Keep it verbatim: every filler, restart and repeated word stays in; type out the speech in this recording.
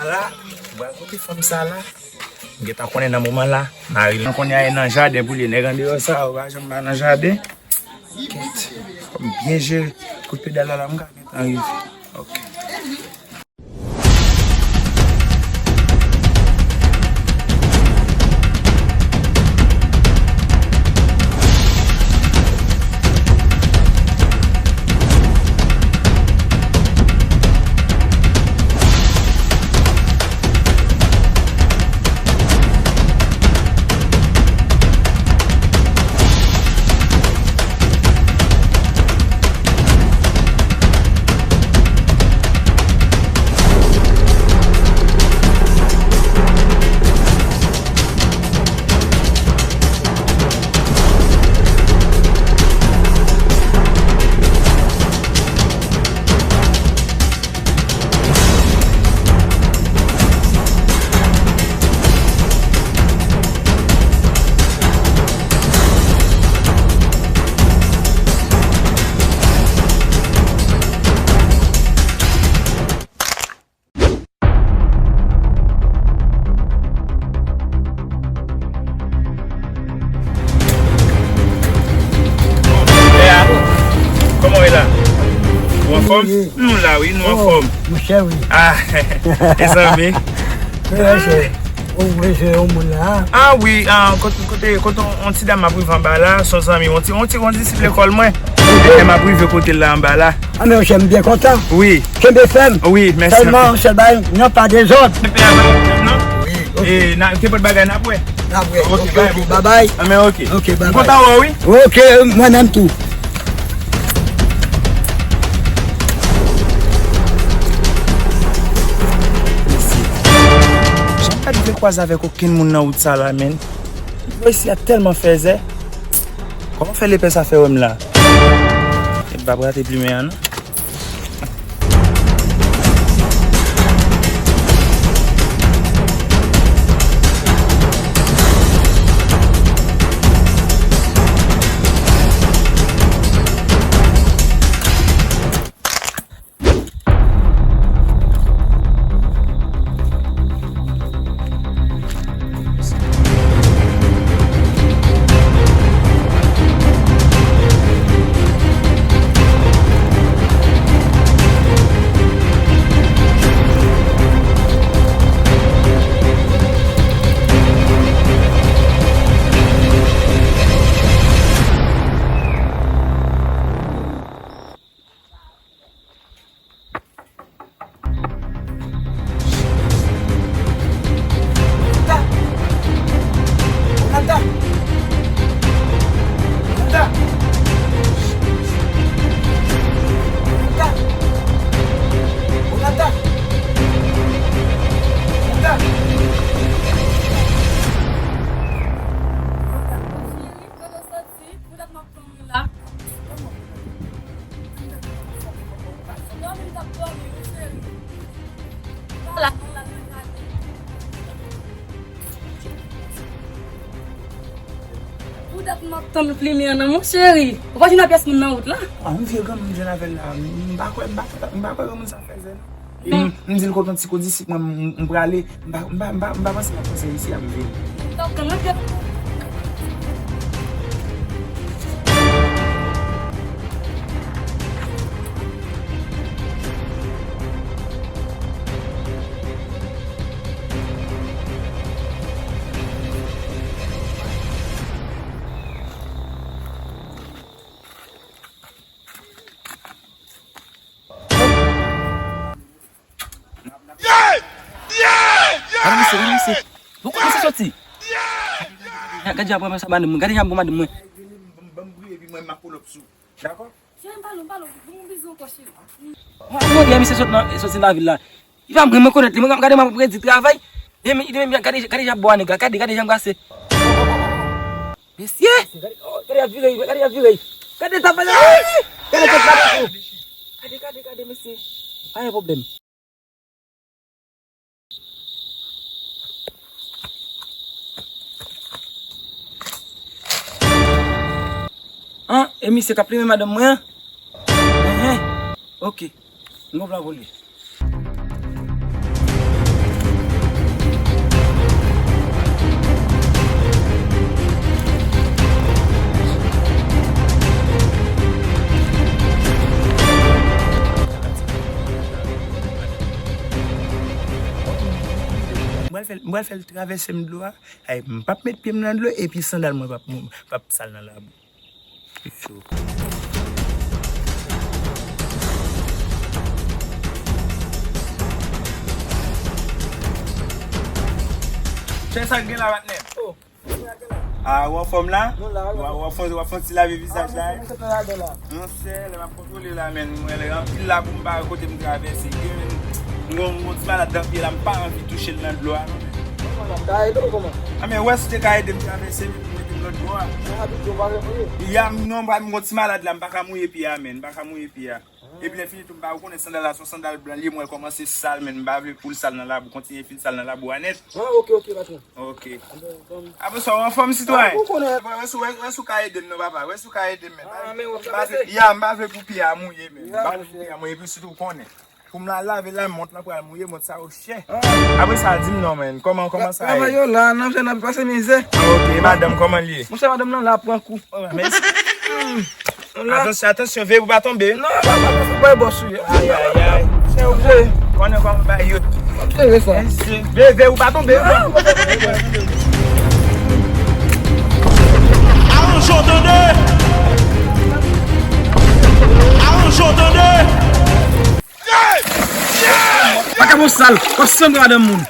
La, ou pral kote fanm sa la. M gentan konnen nan moman la, mari l. Kounye a, e nan jaden pou li, nèg andeyò sa, ou pa janm pa nan jaden. Kèt, fò m byen jere kout pedal la, la, m ka gentan rive. Ok. Kòman w ye la? Ou anfòm? Nou la wi, nou anfòm. Monchè wi. Ah, mezanmi. Ou wè se yon moun la. Ah wi, ah, kote, kote, kote yon ti dam ap rive anba la, se yon zanmi, yon ti, yon ti, yon disip lekòl mwen. E m ap rive kote l la anba la. Ah, men monchè, m byen kontan. Wi. Kenbe fèm. Wi, mèsi anpil. Sèlman, sèl bagay, non, pa dezòd. Wi, ok. E, na, kenpòt bagay, n ap wè. N ap wè. Ok, ok, babay. Ah, men ok. Ok, babay. M kontan wè w, wi. Ok, mwen menm tou. Mesye, jan m pa t vle kwaze avèk okenn moun nan wout sa la, menn. Mesye a tèlman fèzè. Kòman fè lepè sa fè wè m la? E m p ap rate plimen an, non. Pou dat m ap tann ou la. Dòmi, m t ap dòmi, wi, cheri. Pa la non, la nan jaden. Pou dat m ap tann plimen an nan, mon cheri. Ou pa jwenn pyès moun nan wout la? Ah, yon vye granmoun m jwenn avè l la. M pa kwè, m pa kwè, m pa kwè granmoun sa fèzè non. M, m di l kote yon ti kondisip mwen, m, m prale. M pa, m pa, m pa, m pa panse l ap panse isi a m vini. Gade misye, gade misye. Bon, kote misye soti? Gade, gade jan ap ranmase madanm mwen, gade jan ap pran madanm mwen. Ban m priye, epi mwen, m ap pull up sou. Dakò? Cheri, m pale w, m pale w. Ban m yon bizou ankò, cheri. Mwen, mwen, misye sot nan, soti nan vil la. Li pa m, mwen konèt li, mwen gade mwen ap redi travay. Li menm, li menm, gade, gade jan ap bò a nèg la, gade, gade jan l brase. Mesye! Gade, oh, gade y ap vire, gade y ap vire. Gade sa fè la. Gade tèt la mesye. Gade, gade, gade mesye. Pa gen pwoblèm. An, e misye k ap plimen madanm mwen an? Enhen. Ok. M gon plan pou li. Mesye, M pral fè l travèse m dlo a. Ay, m p ap met pye m nan dlo, epi sandal mwen p ap, p ap sal nan labou. Li cho. Chè, sa k gen la, patnè? Oh. Ah, ou anfòm la? Nou la, nou la. W ap, w ap fè, w ap fè yon ti lave vizaj la? Ah, mwen se mwen k ap fè ladan la. Monchè, lè m ap kontwole la, men mwen lè anpil la pou m pa kote m travèse. Gen, m gon, m gon ti malad nan pye la, m pa anvi touche l nan dlo a, non, men. Kòman la? M ka ede w kòman? Ah, men wè si w te ka ede m travèse, men pou mete m lòt bò a. Sa abitye w pa vle mouye? Ya, m, non, m pa, m gon ti malad la, m pa ka mouye pye a, men, m pa ka mouye pye a. Epi lè fini tou, m pa, ou konnen sandal la, se yon sandal blan, li, mwen kòmanse sal, men m pa vle pou l sal nan labou, kontinye fin sal nan labou a nèt. Ah, ok, ok, patwon. Ok. Bon, bon. Apre sa, w anfòm, sitwayen? Ah, ou konnen. Wè, wè si, wè, wè si w ka ede m non, papa. Wè si w ka ede m, men. Ah, men w ap travèse? Ya, m pa vle pou pye a mouye, men. M pa vle pou pye a mouye, epi sitou w konnen. Pou m la lave la, mont lan pral mouye, mont sa yo chè. Ah. Apre sa, di m non, men. Kòman, kòman sa ye? Travay yo la, n ap fè, n ap pase mizè. Ah, ok. E madanm, kòman l ye? Monchè, madanm nan la pran kou. Oh, men. Atansyon, atansyon, veye pou pa tonbe. Non, non, non, non, se pa bòs ou ye. Ay, ay, ay. Se oblije. Konnen kòman bay yo. Oblije sa. Veye, veye pou pa tonbe. Aranj ou tande. Aranj ou tande. Pa ka bon sal, pa sanble madanm moun.